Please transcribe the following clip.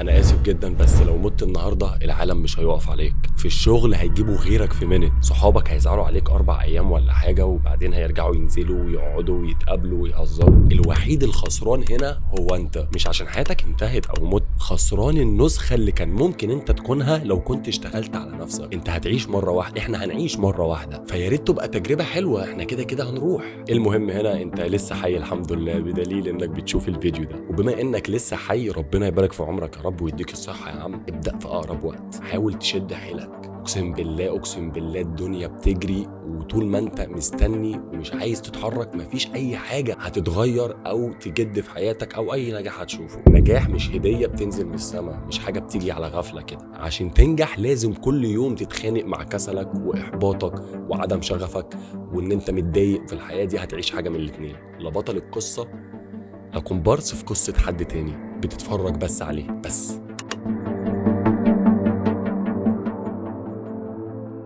انا اسف جدا، بس لو مت النهارده العالم مش هيقف عليك. في الشغل هيجيبوا غيرك في minute، صحابك هيزعلوا عليك 4 ايام ولا حاجة وبعدين هيرجعوا ينزلوا ويقعدوا ويتقابلوا ويهزروا. الوحيد الخسران هنا هو انت، مش عشان حياتك انتهت او مت، خسران النسخة اللي كان ممكن انت تكونها لو كنت اشتغلت على نفسك. انت هتعيش مرة واحده، احنا هنعيش مرة واحده، فيا ريت تبقى تجربه حلوه، احنا كده كده هنروح. المهم هنا انت لسه حي الحمد لله، بدليل انك بتشوف الفيديو ده. وبما انك لسه حي، ربنا يبارك في عمرك يا رب ويديك الصحة يا عم. ابدا في اقرب وقت، حاول تشد حيلك. اقسم بالله، اقسم بالله الدنيا بتجري، وطول ما انت مستني ومش عايز تتحرك مفيش اي حاجة هتتغير او تجد في حياتك او اي نجاح هتشوفه. نجاح مش هديه بتنزل من السماء، مش حاجة بتيجي على غفلة كده. عشان تنجح لازم كل يوم تتخانق مع كسلك واحباطك وعدم شغفك وان انت متضايق. في الحياة دي هتعيش حاجة من الاتنين: لا بطل القصه، لا كومبارس في قصة حد تاني بتتفرج بس عليه بس.